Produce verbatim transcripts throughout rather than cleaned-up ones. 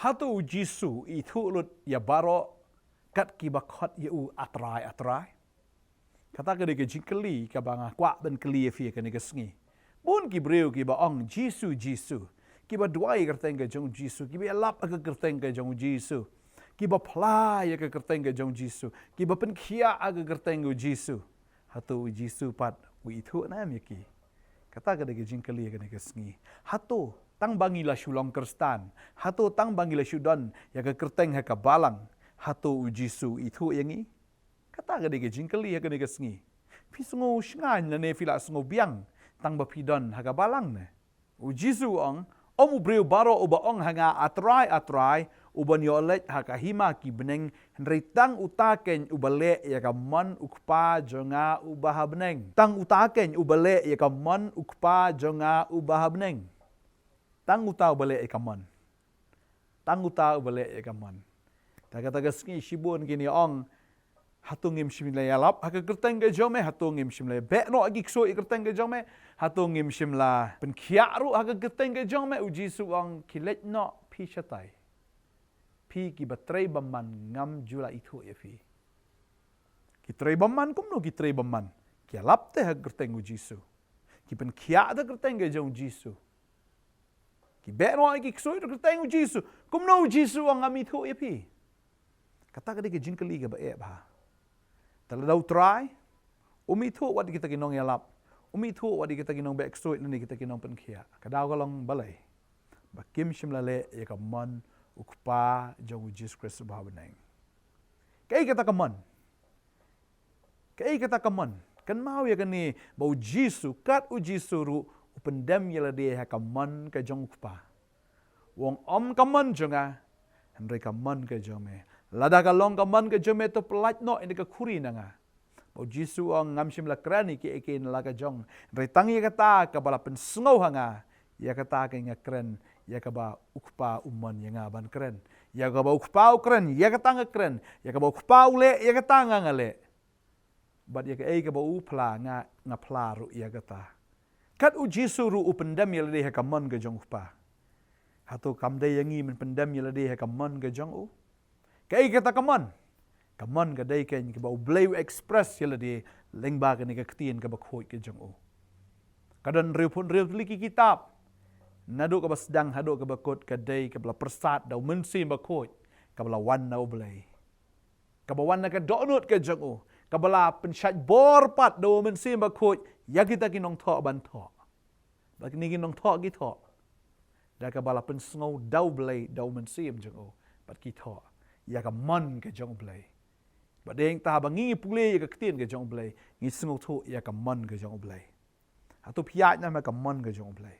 Hato u Jisu i thuh lut ïa baroh kat kiba khot ïa u A Trai, A Trai? Kata ka dei ka jingkylli kaba nga kwah ban kylli ïa phi kane ka sngi. Bun ki briew kiba ong Jisu, Jisu, kiba duwai ïa ka kyrteng ka jong u Jisu, kiba ïalap ha ka kyrteng ka jong u Jisu, kiba phla ïa ka kyrteng ka jong u Jisu, kiba pynkhiah ha ka kyrteng ka u Jisu. Hato u Jisu pat u ithuh ne em ïa ki? Kata ka dei ka jingkylli kane ka sngi. Hato tang ba ngi la shu long Khristan, hato tang ba ngi la shu don ïa ka kyrteng ha ka balang, hato u Jisu u ithuh ïa ngi? Kata ka dei ka jingkylli ha kane ka sngi. Phi sngew shngaiñ lane phi la sngew biang tang ba phi don ha ka balang ne? U Jisu u ong, ym u briew baroh uba ong ha nga A Trai, A Trai, u ban ïoh leit ha ka hima ki bneng, hynrei tang uta keiñ uba leh ïa ka mon u Kpa jong nga uba ha bneng. Tang uta keiñ uba leh ïa ka mon u Kpa jong nga uba ha bneng. Tang uta uba leh ïa ka mon. Tang uta uba leh ïa ka mon. Te kata ka sngi shibun kin ïa ong, hato ngim shym la ïalap ha ka kyrteng ka jong me, hato ngim shym la beh noh ki ksuid ha ka kyrteng ka jong me, hato ngim shym la pynkhiah ruh ha ka kyrteng ka jong me? U Jisu u ong, khie leit noh phi shatai, phi kiba trei bymman, ngam ju la ithuh ïa phi. Ki trei bymman, kumno ki trei bymman? Ki ïalap te ha ka kyrteng u Jisu, ki pynkhiah te ha ka kyrteng ka jong u Jisu, ki beh noh ki ksuid ha ka kyrteng u Jisu. Kumno u Jisu u ong ngam ithuh ïa phi? Kata ka dei ka jingkylli kaba eh bha. Te lada u Trai um ithuh wat ïa kita ki nongïalap, um ithuh wat ïa kita ki nongbeh ksuid lane kita ki nongpynkhiah, ka daw ka long balei? Ba kim shym la leh ïa ka mon u Kpa jong u Jisu Khrist uba ha bneng. Kaei kata ka mon? Kaei kata ka mon? Kynmaw ïa kane, ba u Jisu, kat u Jisu ruh u pyndem ïa lade ha ka mon ka jong u Kpa. U ong, ym ka mon jong nga, hynrei ka mon ka jong me. Lada ka long ka mon ka jong me, to pyllait noh ïa ka khuri na nga. Ba u Jisu u ong, ngam shym la kren ïa kiei kiei na la ka jong, hynrei tang ïa kata kaba la pynsngew ha nga, ïa kata ka nga kren, ïa kaba u Kpa u mon ïa nga ban kren. Ïa kaba u Kpa u kren, ïa kata nga kren. Ïa kaba u Kpa u leh, ïa kata nga nga leh. Bad ïa kaei kaba u phla, nga, nga phla ruh ïa kata. Kat u Jisu ruh u pyndem ïa lade ha ka mon ka jong u Kpa, hato kam dei ïa ngi ban pyndem ïa lade ha ka mon ka jong u? Kaei kata ka mon? Ka mon ka dei keiñ kaba u Blei u express ïa lade lyngba kane ka ktien kaba khuid ka jong u. Ka don hynriew phew hynriew tylli ki kitab, naduh kaba sdang haduh kaba kut, ka dei kaba la pyrsad da u Mynsiem Bakhuid, kaba la wan na u Blei, kaba wan na ka dohnud ka jong u, kaba la pynshait bor pat da u Mynsiem Bakhuid ïa kita ki nongthoh ban thoh. Bad kine ki nongthoh ki thoh da kaba la pynsngew da u Blei, da u Mynsiem jong u, bad ki thoh ïa ka mon ka jong u Blei. Bad dei hangta haba ngi pule ïa ka ktien ka jong u Blei, ngi sngewthuh ïa ka mon ka jong u Blei. Hato phi ïaid ne em ha ka mon ka jong u Blei?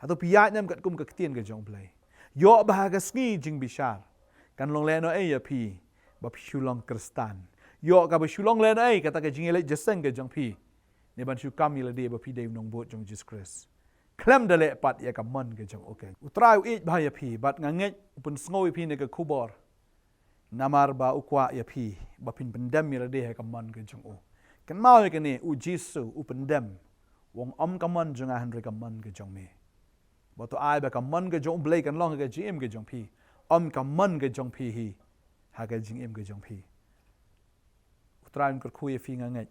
Hato phi ïaid ne em katkum ka ktien ka jong u Blei? Ïoh ba ha ka sngi jingbishar kan long lehnohei ïa phi ba phi shu long Khristan. Ïoh kaba shu long lehnohei kata ka jingïaleit jingïaseng ka jong phi, ne ban shu kam ïa lade ba phi dei u nongbud jong u Jisu Khrist, khlem da leh pat ïa ka mon ka jong u keiñ. U Trai u ïeit bha ïa phi, bad nga ngeit u pynsngew ïa phi ïa kane ka khubor. Namar ba u kwah ïa phi ba phin pyndem ïa lade ha ka mon ka jong u. Kynmaw ïa kane, u Jisu u pyndem, u ong, ym ka mon jong nga hynrei ka mon ka jong me. Ba to ai ba ka mon ka jong u Blei kan long ha ka jingim ka jong phi, ym ka mon ka jong phi hi ha ka jingim ka jong phi. U Trai un kyrkhu ïa phi, nga ngeit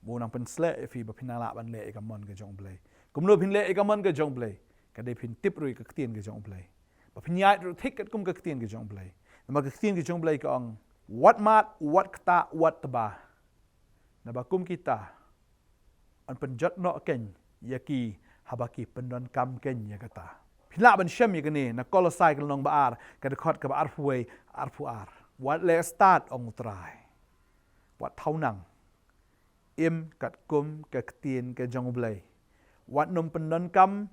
ba u nang pynsleh ïa phi ba phin nang lah ban leh ïa ka mon ka jong u Blei. Kumno phin leh ïa ka mon ka jong u Blei? Ka dei phin tip ruh ïa ka ktien ka jong u Blei, ba phin ïaid ruh thik katkum ka ktien ka jong u Blei. Namar ka ktien ka jong u Blei ka ong, wat mad, wat ktah, wat tba. Naba kum kita yn pynjot noh keiñ ïa ki haba ki pyndonkam keiñ ïa kata. Phin lah ban shem ïa kane na Kolosai ka lynnong ba ar, ka dkhot kaba arphew wei, arphew ar. Wat leh stad, ong u Trai. Wat thaw nang. Im katkum ka ktien ka jong u Blei. Wat nym pyndonkam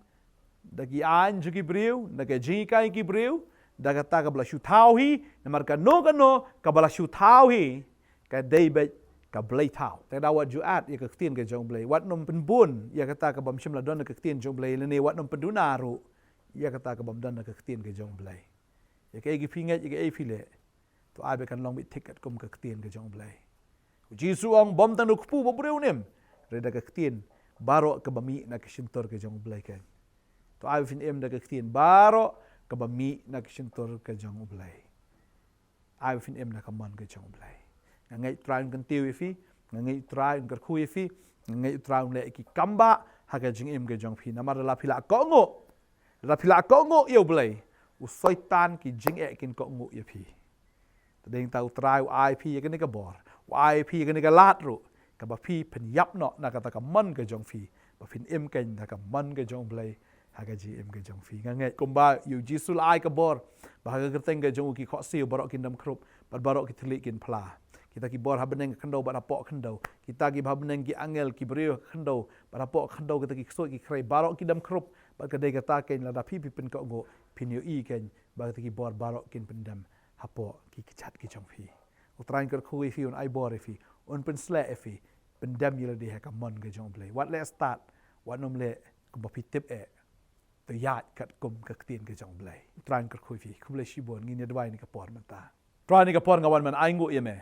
da ki aiñ jong ki briew, da ka jinghikai ki briew, da kata kaba la shu thaw hi. Namar kano kano kaba la shu thaw hi, ka dei beit ka blei thaw. Te da wat ju add ïa ka ktien ka jong u Blei. Wat nym pynbun ïa kata kaba ym shym la don ha ka ktien jong u Blei, lane wat nym pynduna ruh ïa kata kaba ym don ha ka ktien ka jong u Blei. Ïa kaei kaba phi ngeit, ïa kaei ba phi leh, to ai ba kan long beit thik katkum ka ktien ka jong u Blei. U Jisu u ong, bym tang da u kpu ba u briew un im, hynrei da ka ktien baroh kaba mih na ka shyntur ka jong u Blei keiñ. To ai ba phin im da ka ktien baroh kaba mih na ka shyntur ka jong U Blei. Ai ba phin im na ka mon ka jong U Blei. Nga ngeit U Trai un kyntiew ïa phi, nga ngeit U Trai un kyrkhu ïa phi, nga ngeit U Trai un leh ïa ki kam ba ha ka jingim ka jong phi. Namar lada phi la kohnguh, lada phi la kohnguh ïa U Blei, u Soitan ki jingeh kin kohnguh ïa phi. Te dei tang U Trai u ai phi ïa kane ka bor, u ai phi ïa kane ka lad ruh, kaba phi phin ïap noh na kata ka mon ka jong phi, ba phin im keiñ na ka mon ka jong U Blei ha ka jingim ka jong phi. Nga ngeit kumba ïa U Jisu la ai ka bor, ba ha ka kyrteng ka jong u ki khohsiew baroh kin dam khrup, bad baroh ki thylliej kin phla. Kita ki bor ha bneng ka khyndew bad hapoh khyndew, kita ki ba ha bneng ki angel, ki briew ha khyndew bad hapoh khyndew, kita ki ksuid ki khrei baroh ki dam khrup. Bad ka dei kata keiñ, lada phi phi pynkohnguh, phin ïohi keiñ ba kita ki bor baroh kin pyndem hapoh ki kjat ki jong phi. U Trai un kyrkhu ïa phi, un ai bor ïa phi, un pynsleh ïa phi, pyndem ïa lade ha ka mon ka jong U Blei. Wat leh stad, wat nym leh kumba phi tip eh. To ïaid katkum ka ktien ka jong U Blei. U Trai un kyrkhu ïa phi. Khublei shibun, ngin ïa duwai ha kane ka por mynta. Trai, ha kane ka por nga wan ban ainguh ïa me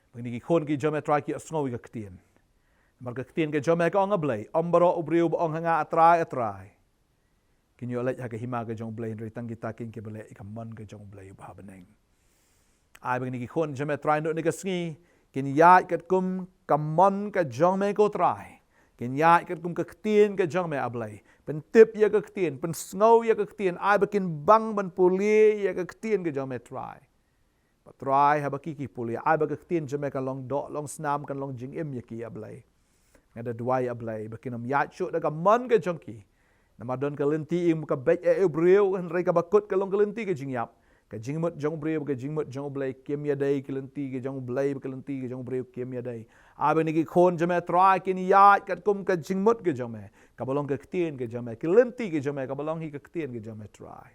ba kine ki khun ki jong me, Trai, ki ïohsngew ïa ka ktien. Namar ka ktien ka jong me ka ong, A Blei, ym baroh u briew uba ong ha nga, A Trai, A Trai, kin ïoh leit ha ka hima ka jong U Blei, hynrei tang kita keiñ kiba leh ïa ka mon ka jong U Blei uba ha bneng. Ai ba kine ki khun jong me, Trai, naduh kane ka sngi, kin ïaid katkum ka mon ka jong me, ko Trai. Kin ïaid katkum ka ktien ka jong me, A Blei. Pyntip ïa ka ktien, pynsngew ïa ka ktien, ai ba kin bang ban pule ïa ka ktien ka jong me, Trai. Ba Trai, haba ki ki pule, ai ba ka ktien jong me kan long doh long snam, kan long jingim ïa ki, A Blei. Nga da duwai, A Blei, ba kin ym ïaid shuh da ka mon ka jong ki. Namar don ka lynti ïa ka beit eh u briew, hynrei kaba kut ka long ka lynti ka jingïap. Ka jingmut jong u briew, ka jingmut jong U Blei kim ïadei, ka lynti ka jong U Blei, ka lynti ka jong u briew kim ïadei. Ai ba kine ki khun jong me, Trai, kin ïaid katkum ka jingmut ka jong me, kaba long ka ktien ka jong me, ka lynti ka jong me, kaba long hi ka ktien ka jong me, Trai.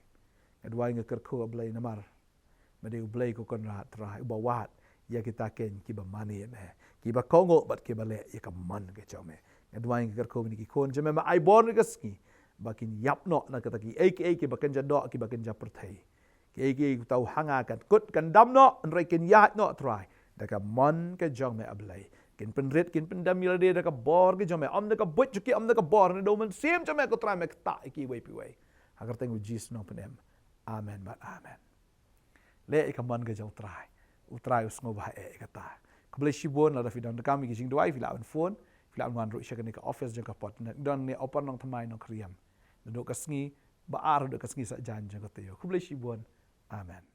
Nga duwai, nga kyrkhu, A Blei, namar me dei U Blei, ko Kynrad, Trai, uba wad ïa kita keiñ kiba mane ïa me, kiba kohnguh bad kiba leh ïa ka mon ka jong me. Nga duwai, nga kyrkhu, ba kine ki khun jong me, me ai bor ha kane ka sngi ba kin ïap noh na kita kiei kiei kiba kynja doh, kiba kynja pyrthei. Kiei kiei uta u hunger kan kut kan dam noh, hynrei kin ïaid noh, Trai, da ka mon ka jong me, A Blei. Kin pynrit, kin pyndem ïa lade da ka bor ka jong me, ym da ka buit jong ki, ym da ka bor, hynrei da U Mynsiem jong me, ko Trai, me ktah ïa kiwei pa kiwei. Ha ka kyrteng U Jisu Nongpynim. Amen bad amen. Leh ïa ka mon ka jong U Trai. U Trai u sngewbha eh ïa kata. Khublei shibun. Lada phi donkam ïa ki jingduwai, phi lah ban phone, phi lah ban wan ruh sha kane ka office jong ka Pop Net. Don ne Upper Nongthymmai, Nongkrem. Naduh ka sngi ba ar haduh ka sngi Saitjaiñ jong ka taïew. Khublei shibun. Amen.